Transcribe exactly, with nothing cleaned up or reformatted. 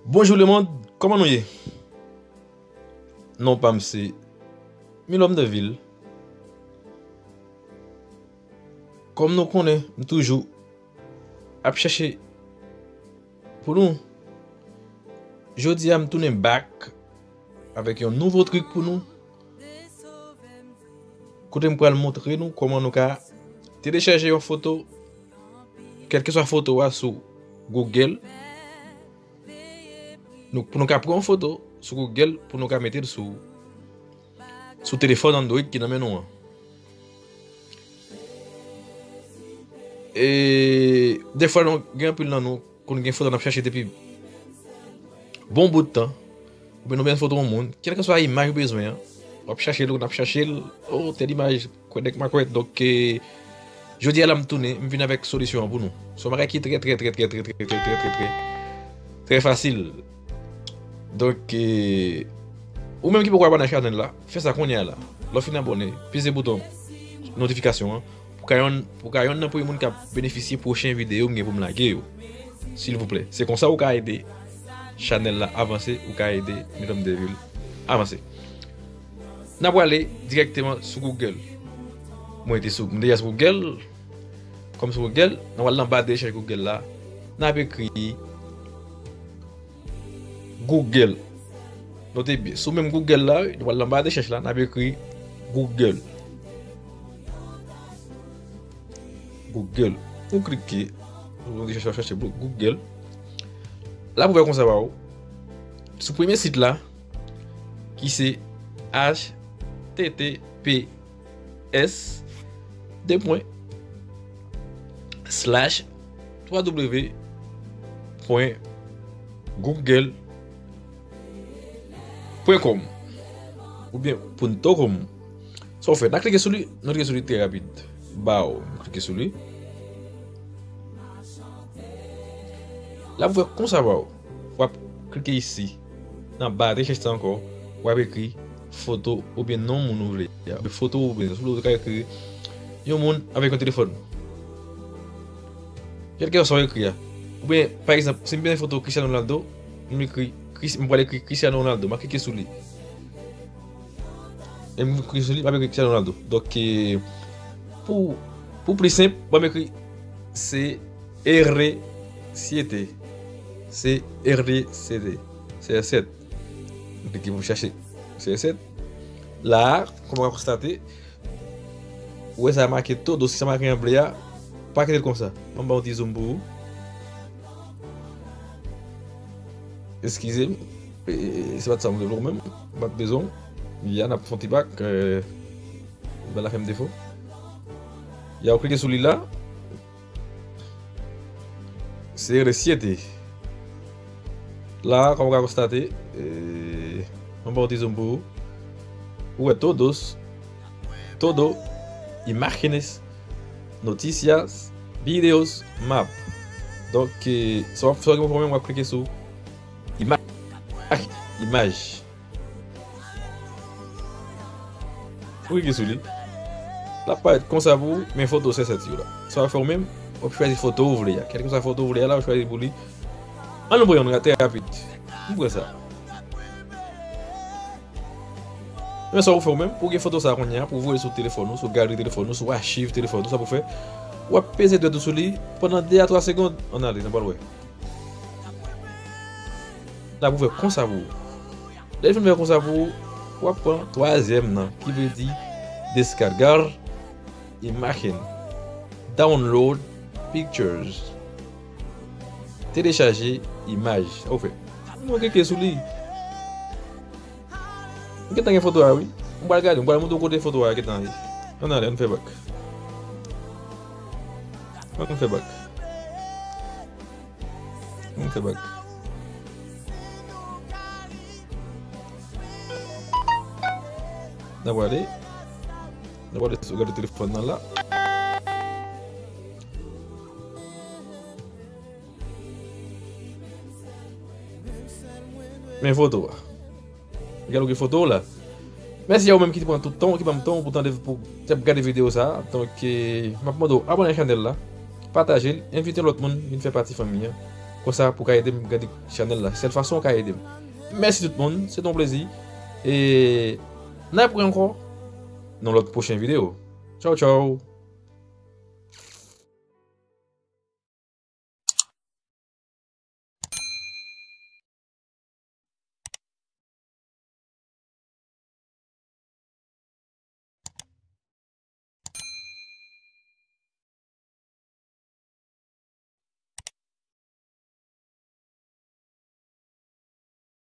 Bonjou lemonn, kòman nou ye? Non pa m se Milòm de Vil. Kòm nou konnen, m toujou ap chèche pou nou. Jodi a, m tounen back avèk yon nouvo trik pou nou. Kote m pral montre nou kòman nou ka telechaje yon foto, kèlkeswa foto a sou Google. Nou, pou nou ka pran yon foto sou Google, pou nou ka mete l sou, sou telefòn Android ki nan men nou an. E defwa, nou, gen anpil nan nou konn gen foto n ap chache depi bon bout tan. Oubyen nou bezwen foto yon moun, kèlkeswa imaj ou bezwen an, w ap chache l, ou n ap chache l, oh, tèl imaj, kwèdèk makwèt. Donk, eh, jodi a la, m tounen, m vin avèk solisyon an pou nou. Se yon bagay ki trè, trè, trè, trè, trè, trè, trè, trè, trè, trè, trè fasil. Donk, eh, ou menm ki poko abòne ak chanèl la, fè sa kounye a la. Lè w fin abòne, peze bouton notifikasyon an, pou ka yonn, pou ka yonn nan premye moun k ap benefisye pwochen videyo m gen pou m lage yo. Silvouplè. Se konsa ou ka ede chanèl la avanse, ou ka ede Milòm de Vil avanse. N ap prale dirèkteman sou Google. Mwen te sou, m deja sou Google. Kòm sou Google, n ap al nan ba de rechèch Google la. N ap ekri Google. Note byen, sou menm Google la, wi, nou pral nan ba de rechèch la, n ap ekri Google. Google. Ou klike, ou chache, chache Google. La pou wè konsa ba ou. Sou premye sit la, ki se H T T P S, de pwen, slash, twa W pwen google pwen com, oubyen punto com. Sa w fè, n a klike sou li, nou klike sou li trè rapid. Baw, nou klike sou li. La pou fè konsa ba ou. W ap klike isi. Nan ba de rechèch la ankò, w ap ekri foto oubyen non moun ou vle a. Oubyen foto oubyen, si w vle, ou ka ekri yon moun avèk yon telefòn. Kèlkeswa sa w ekri a. Oubyen, pa egzanp, si m gen foto Cristiano Ronaldo, m ekri, Chris-, m pral ekri Cristiano Ronaldo. M a klike sou li. E m ekri sou li, m ap ekri Cristiano Ronaldo. Donk, eh, pou, pou pli senp, ban m ekri C R siete. C R siete. C R sèt. M klike pou m chache C R sèt. La, kòm w ka konstate, ou wè sa make todo, si sa make an ble a, pa kite l konsa. Ban m ba yon ti zoom pou ou. Eskize m. E, e, e, se pa t sa m vle pou ou menm. M pa t bezwen w. Ya, n ap fè yon ti bak. E, ba la fè m defo. Ya, ou klike sou li la. Se rete syete. La, kòm ou ka konstate, e, mwen ba w ti zoom pou ou. Ou wè todos, todo, imágenes, noticias, videos, map. Donk, e, sa w ap fè, w ap klike sou ima-, imaj. Ou klike sou li. L ap parèt konsa pou ou, men foto se sèt yo la. Sa w ap fè ou menm, w ap chwazi foto ou vle a. Kèlkeswa foto ou vle a la, ou chwazi pou li. An nou pran yon trè rapid. Nou pran sa. Men sa w ap fè ou menm, pou gen foto sa kounye a, pou voye sou telefòn ou, sou galri telefòn ou, sou achiv telefòn ou, sa pou fè. W ap peze dwèt ou sou li pandan de a twa segonn. Ann ale, n ap al wè. La pou fè konsa pou ou. Lè l fin fè konsa pou ou, w ap pran twazyèm nan, ki vle di descargar imagen, download pictures, telechaje imaj. Sa ou fè. Mwen klike sou li. M gentan gen foto a, wi. M pral gade, m pral montre w kote foto a gentan ye. Ann ale, ann fè bak. Ann fè bak. Ann fè bak. N a prale. N a prale sou gade telefòn nan la. Men foto a. Gade w gen foto w la. Mèsi a ou menm ki te pran tout tan w, ki ban m tan w pou tande, pou t ap gade videyo sa a. Donk, eh, m ap mande w abòne ak chanèl la, pataje l, envite lòt moun vin fè pati fanmi an. Konsa pou ka ede m grandi chanèl la. Se sèl fason ou ka ede m. Mèsi tout moun, se te yon plezi. E n ap wè ankò nan lòt pwochen videyo. Tchaw, tchaw.